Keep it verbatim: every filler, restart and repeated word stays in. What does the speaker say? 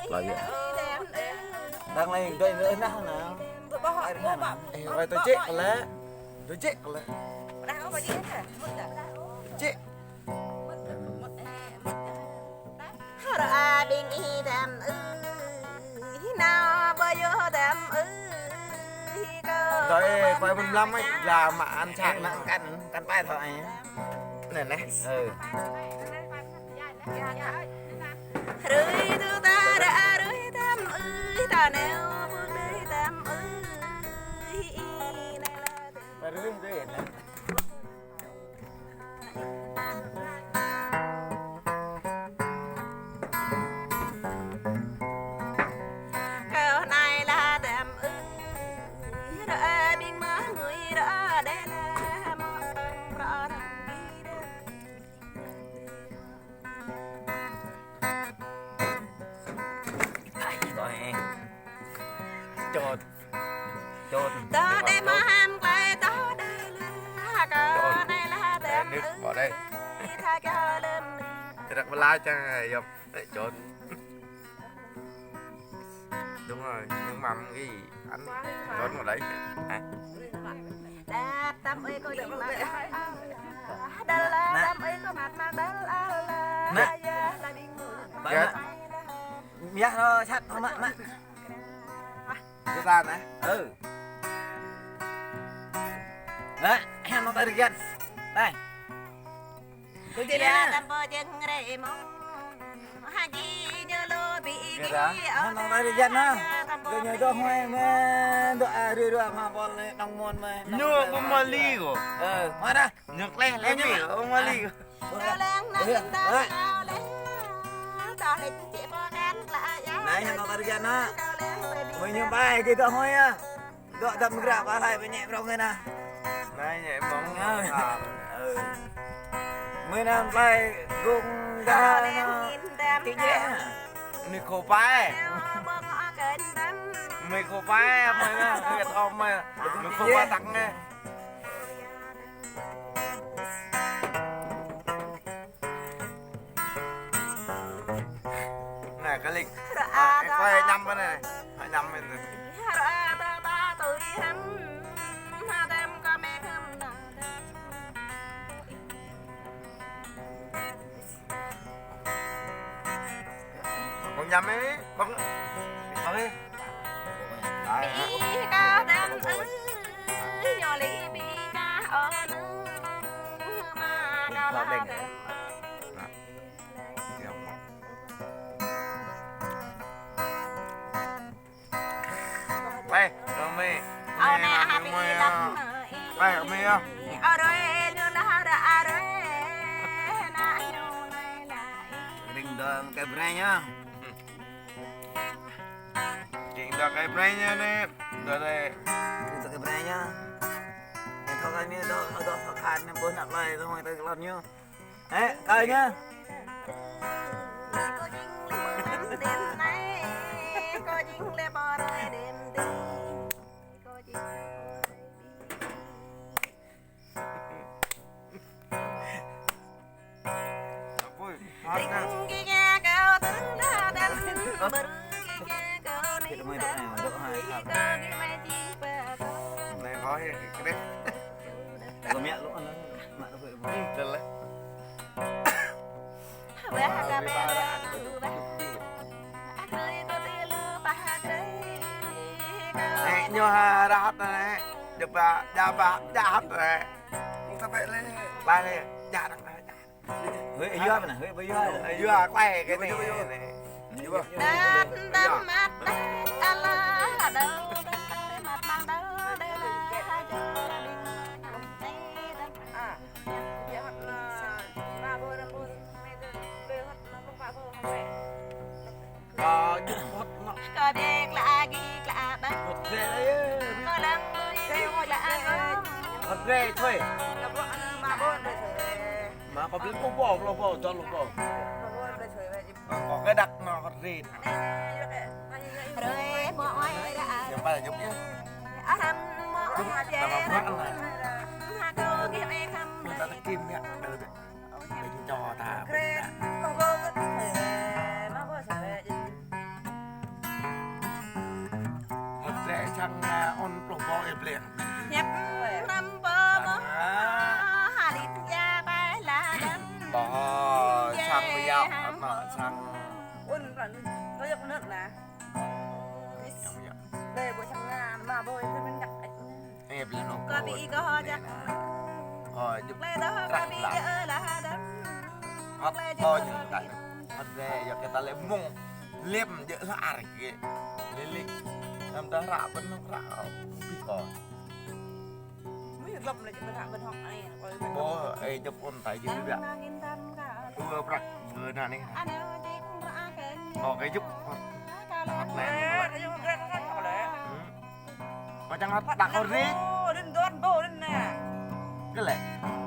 Lagi. Đang lagi đuaĭ nao nah. Ai nao nah. Ê, ơi, tui čĕ lĕ. Tui čĕ lĕ. Tui čĕ. Hơrơ a ƀing ih đam ư, nao ƀơi yơh đam ư, kơ. Rồi, quay mông lăm ấy, là mà ăn chak nă, ăn cắn, cắn tay thôi ấy. Nè, nè. Ừ. Rơi tu ta ra rơi đam ư, ta neo ƀơi đam ư, nè là. Rơi tu nè. Kơ anai lah đam ư, rơ ƀing mơnuih rơ đe lah mơ̆ng pơ̆ng prơ răng ƀi đam. Ai, to he. Chốt. Chốt. Tơ đe mă ham klai, tơ đe lah, kơ anai lah đam ư. Nước bỏ đây. Tha kơ lơm. Rắc bla chăng, yop. Đấy, chốt. Đúng rồi, nước mắm ghi ăn. Chốt vào đấy. Hả? Đa tâm ơi, cô đừng mà. Đa la tâm ơi, cô mặt mà đa la. Nè. Yah. Yah, nó sat thôi mà, mà. Cái ta nè. Ừ. Nè, em nó tay được. Đây. Kơ jĕ nă. Hăng nong ta ri jăt nă. Kơ ñu dŏ hmơi mơ̆n, dŏ a ri dŏ hmă pol lĕ nong mơ̆n mơ̆n. Ñu ƀu mă li kơ. Ơ, mă dah. Ñu kleh lĕ ñu ƀu mă li kơ. Nai, hăng nong ta ri jăt nă. Mơi ñu ƀai kơ dŏ hmơi ah. Dŏ đăm gră pơhaih pơñĕ prong kơ nă. Nai ñĕ mơ̆ng. Ơ. Mơi năn plai gung gah nă. Tĭ jĕ. Mơi khô pai. Mơi khô pai, mơi nă, mơi khô pai. Mơi khô pai tăk nge. Nè, kơ ling. À, ê, quay năm bên này. Quay năm bên này. Bông nhắm đi, bông. Bông đi. Đấy. Lọt đèn. Ê, rơmê. Ơ, nè, nè, hă, nè, ƀing ih lăng nă. Ê, rơmê ah. Ơ, rơê, nư lah, ră, a, rơê. Nă, ñu, nai, nai. Ring dong kơ brei ñu. Ring dong kơ brei ñu nè. Dong deh. Ring dong kơ brei ñu. Nè, thâo kơ nè, dong, dong, thâo khan nè, ƀuh nă plai, dong, mai tơ kơ lŏn ñu. Ê, kơ ñu. Này, khó hiểu cái đấy. Tao có mẹ lỗ nó, mẹ nó hơi. Ừ, thật là. Ê, ñu hă, ră hăt nă. Djă ba, djă ba, djă hăt nă. Mơ̆ng ta bĕ lĕ. Ba lĕ, djă đăng ba, djă. Hơi, yua mơ̆n, hơi, hơi, yua. Yua, quay cái này. Yua. Đơm, đơm, măt, đơm, ala, đơm, đơm, măt, măt, đơm, đơm, đơm. Kơ djŭp hŏt nă. Kơ djŭp klă gih klă ƀă. Hŏt djŭp lĕ yơh. Kơ lăng ƀơi gih klă gơ̆. Hŏt djŭp thôi. Mà có biết cô bỏ, cô bỏ, cho cô bỏ. Có cái đặc nó hŏt djŭp. Rơi mơ oai ră. Yang mana djŭp ya? Aram mơ oai ră. Nama buat lah. Hă kơ gih ơi khăm. Minta tekim ya. Cho ta. Kret. Mă gơ̆ kơ thê. Mă gơ̆ thê. Ê, ƀlĕ. Hiăp năm pơ mơ. Hă lĕ ya ƀai la đăm. Ƀô̆, sang ƀu yap, ană sang. Ôn răn, rơi yap nơt na. Yang ƀu yap. Ƀlĕ ƀô̆ sang na, ma ƀô̆ yang mơ̆n jak. Ê, ƀlĕ nô. Kơ ƀĭ kơ hŏ jak. Hŏ, jŭp. Ƀlĕ tơ hŏ kơ ƀĭ jơ̆ la đăm. Hŏt ƀlĕ jơ̆ tơ hŏ kơ ƀĭ. Hŏt ƀlĕ, yua kơ ta lĕ mơ̆ng. Lĕm jơ̆ sa ar kơ. Lĕ lĕ. Năm ta hră pơ̆n hră. Ƀĭ kơ. Mui glŏm lĕ jơ̆ hră pơ̆n hŏk ai. Ƀô̆, ê, jŭp ôn tai jơ̆ ƀiă. Dua prăk. Bơ na nê. Hŏ, kơ jŭp. Hŏt na. Hŏt na. Hŏt na. Hŏt na. Hŏt na. Hŏt na. Hŏt na. Hŏt na. Hŏt na. Hŏt na. Hŏt na. Hŏt na. Hŏt na. Hŏt na. Hŏt na. Hŏt na. Hŏt na.